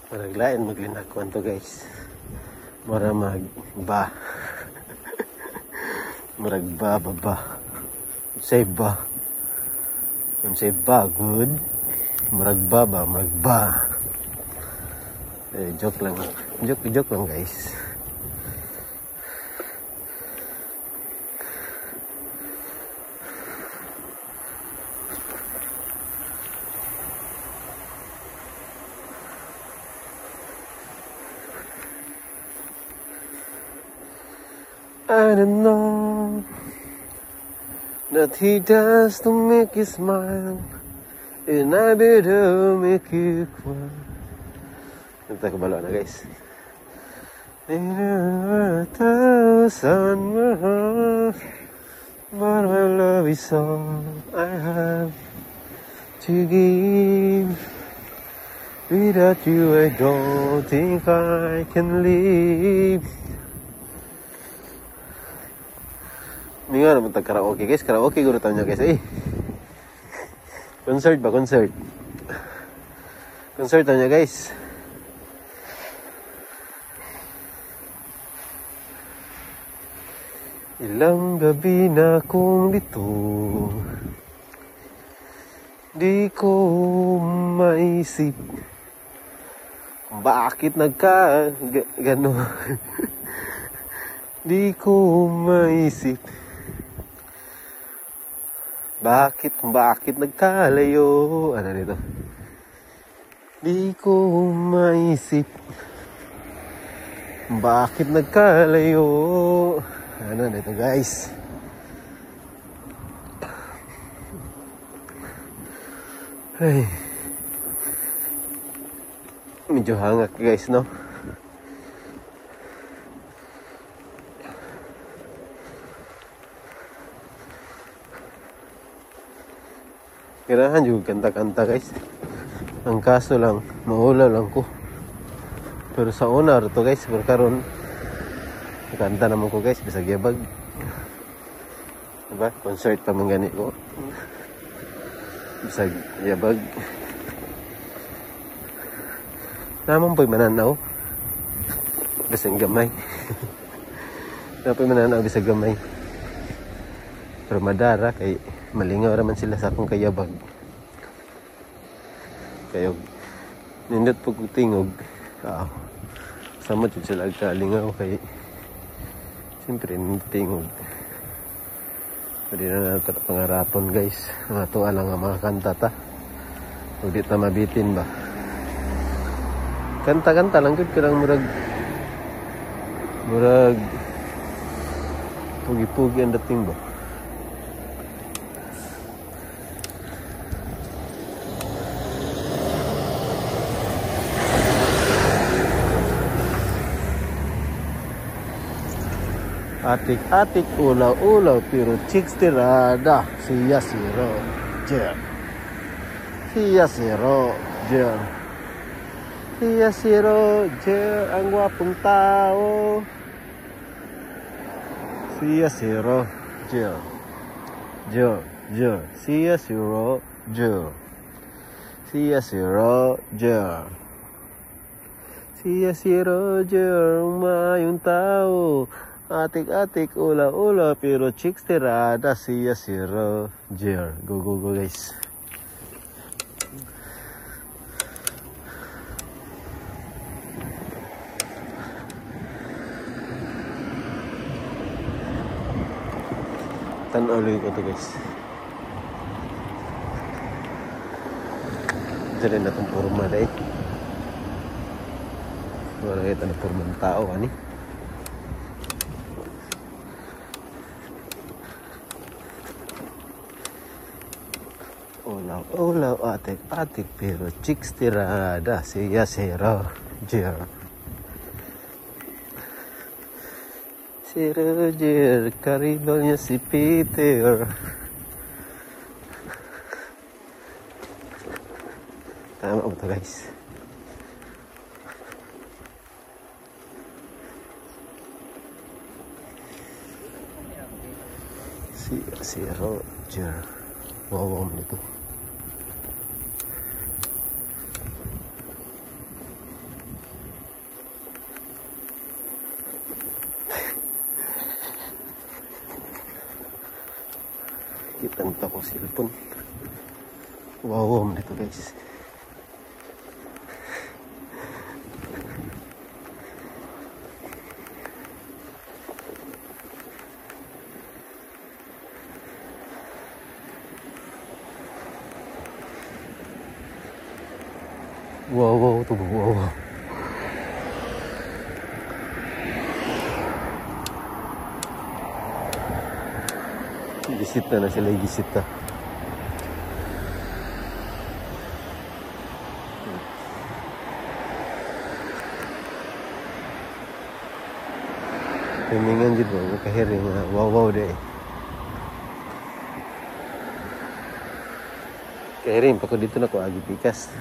Murag lain maglinakwan to, guys. Mura mag ba. Murag ba ba ba. Say ba. Say ba good. Murag ba ba, murag ba. Eh, joke lang. Joke joke lang, guys. I don't know that he does to make you smile, and I better make you cry. Ito kabalo na, guys. In a thousand words, but my love is all I have to give. Without you, I don't think I can live. Mingaw naman tag karaoke, guys. Karaoke guro tayo niya, guys. Eh. Concert ba? Concert. Concert niya, guys. Ilang gabi na kong dito, di ko maisip kung bakit nagka gano. Di ko maisip bakit, kung bakit nagkalayo. Ano nito? Di ko maisip bakit nagkalayo. Ano nito, guys? Ay. Medyo hangak, guys, no? Kailangan juga kanta-kanta, guys. Ang kaso lang, maulaw lang ko. Pero sa una to, guys, pero karon kanta naman ko, guys, bisag yabag. Diba? Concert pa man gani ko. Bisag yabag. Naman po'y mananaw. Bisag gamay. Naman po'y mananaw bisag gamay. Pero madara kay malingaw raman sila sa akong kayabag. Kayo nindot po kong tingog. Sama jud sila kalingaw kay siyempre nindot tingog. Pwede na nato pangarapon, guys. Mga tuwa lang ang mga kanta ta. Huwag di ta mabitin ba. Kanta-kanta lang gud karang murag murag pugi-pugi ang dating ba. Atik-atik, ulaw-ulaw, pero chicks tirada. Siya si Roger. Siya si Roger. Siya si Roger, ang gwapong tao. Siya si Roger. Jo, Jo. Siya si Roger. Siya si Roger. Siya si Roger, maayong tao. Atik-atik, ula-ula, pero chicks tirada. Siya si Roger. Go, go, go, guys. Tanaw ulit ko to, guys. Diyan na itong purma na eh. Wala kita na purma ng tao, ani? Ulaw, ulaw, atik, atik, pero chicks tirada. Siya si Roger. Si Roger, karibal niya si Peter. Tama ba ito, guys? Si Roger. Wow, wow nito. Akong cellphone. Wow, wow dito guys. Wow, wow, ito wow, wow. Gisita na sila, gisita. Pimingan dito, makahiring nga, wow, wow deh. Kahiring, pako dito na ko agi pikas.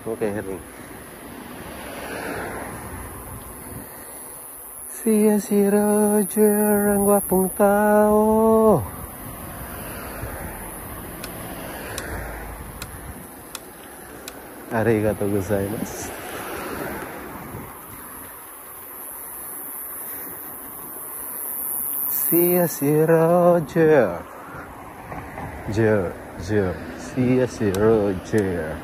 Okay, hiring. Siya si Roger, ang gwapong tao. Arigatou gozaimasu. Siya si Roger. Jer, Jer. Siya si Roger.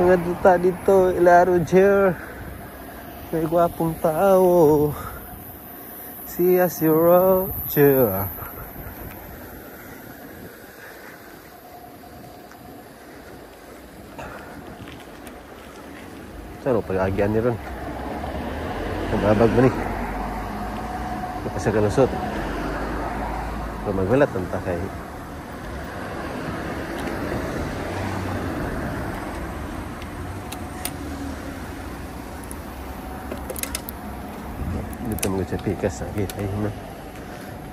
Mga duta dito, ila Roger. May gwapong tao. Siya si Roger. Saan pag-agian ni ron? Nababag ba ni? Napasagalusot. Pero magwalat ang takay. Dito mo siya pikas, nakita yun na.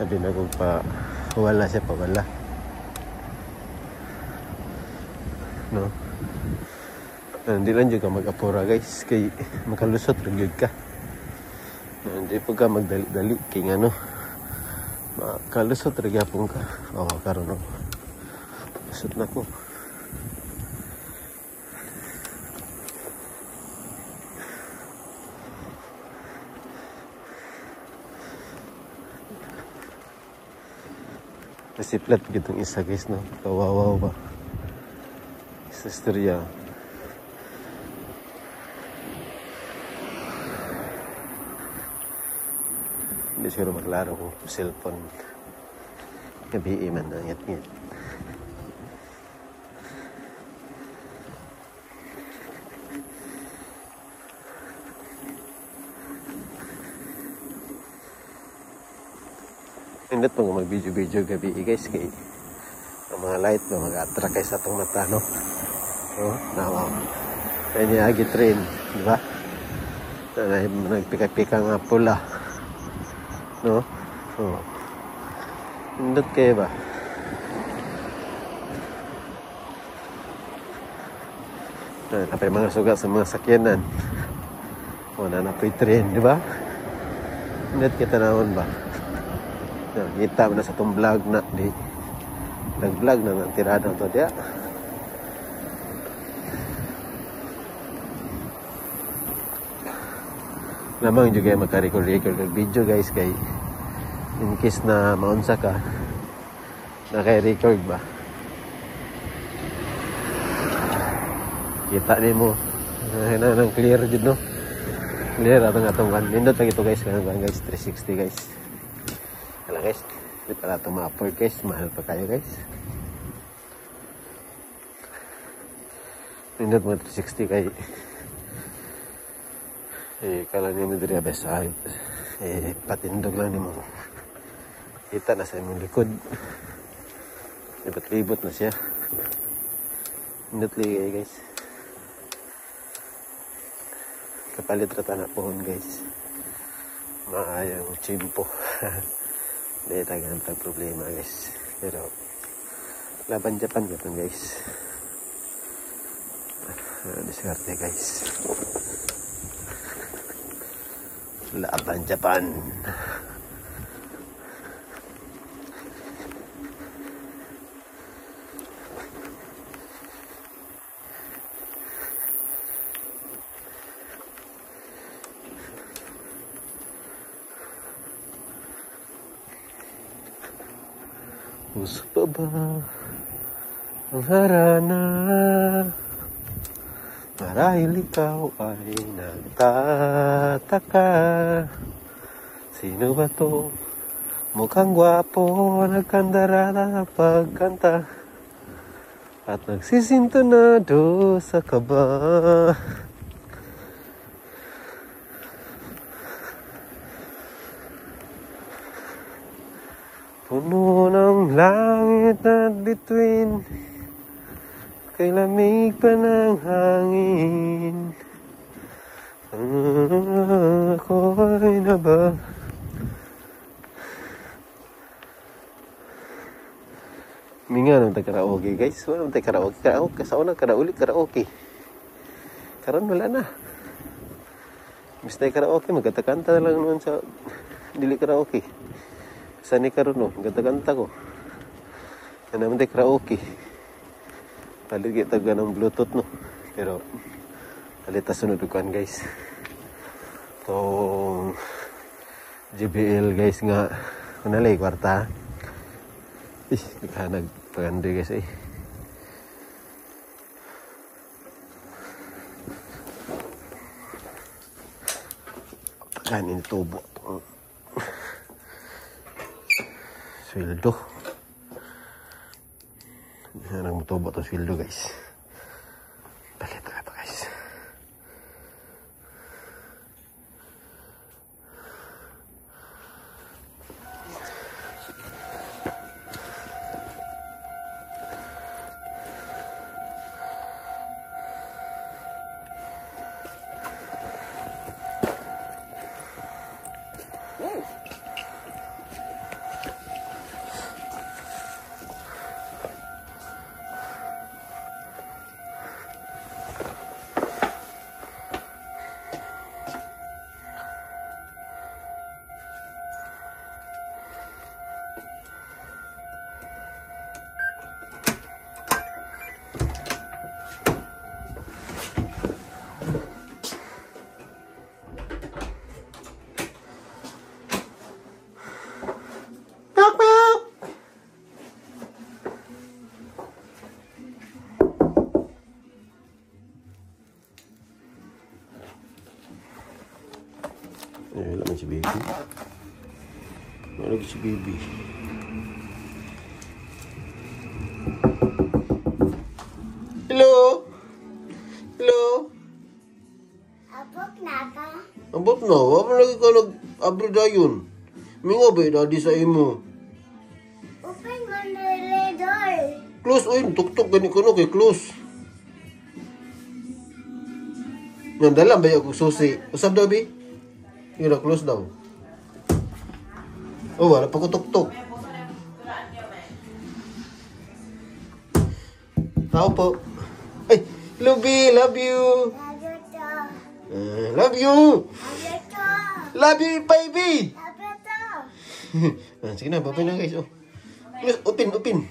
Sabi na kung pa wala siya, pawala. No? Hindi lang juga mag-apura guys, kay makalusot rin yun ka. Hindi po ka magdali-dali, kay nga no, makalusot rin yapon ka. Oo, karon no. Lusot na ko. Nasiplat gitong isa guys no, kawawaw ba. Sa istorya. Hindi siguro maglaro kung cellphone. Gabi man na ngit-ngit. Indot mo mag-video-video gabi guys kay ang mga light no mag-attract kay sa atong mata no. Oh, nawa. Kaya niya agi train, di ba? Nagpika-pika nga pula. No? Oh. Indot kayo ba? Napay mga sugat sa mga sakyanan. O, nanapoy train, di ba? Indot kita naon ba? Kita mo na sa itong vlog na di nag-vlog na ng tirada to diya. Lamang juga yung magka-record-record ng video guys kay in case na maunsa ka naka-record ba, kita din mo na nang clear jud no, clear atong atong kan nindot lagi to guys, kanang guys 360 guys. Wala guys, di pala ito ma-afford guys, mahal pa kayo guys. Nindot mga 360 kay eh kala niyo mo diri besa eh patindog lang nimo. Kita na sa imong likod. Libot-libot na siya. Nindot ligay guys. Kapalit ra ta na pohon guys. Maayong chimpo. Hindi tayo ganun problema guys. Pero laban Japan ganun guys. Diskarte guys. Laban Japan. Uso pa ba ang harana? Marahil ikaw ay nagtataka. Sino ba to? Mukhang gwapo, nagkandarana pagkanta at nagsisintunado sa kaba. Puno ng langit at bituin, kay lamig pa ng hangin. Ako ay na ba? Minga naman tayo karaoke, guys. Wala naman tayo karaoke. Karaoke. Sa una, karauli, karaoke. Karon wala na. Miss tayo karaoke, magkanta-kanta na lang naman sa dili karaoke. Sa ni karon no, magkanta-kanta ko. Yan naman tayo karaoke. Palit kita ng Bluetooth no. Pero palit ta sunod kuan, guys. Tong JBL, guys, nga kunalay kwarta. Ih, naghanag paganda, guys, eh. Pagkanin tubo. Sweldo. Yan ang tubo to sweldo, guys. Palit na ito, guys. Wala man si baby. Wala si baby. Hello? Hello? Abot na ka? Abot na? Wala lagi ka nag-abri dayon. Mingo ba daddy sa imo? Open mo na door. Close, uy. Tuktok gani ko no kay close. Nandala ba yung susi? Usab daw, bi? Yun na, close daw. Oh, wala pa ko tuktok. Tao po. Ay, Luby, love you. Love you too. Love you. Love you too. Love you, baby. Love you too. Ah, sige na, babay na, guys. Oh. Close, open, open.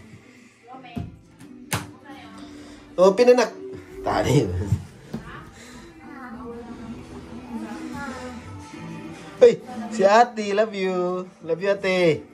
Open, anak. Tani. Hey, si ate, love you. Love you, ate.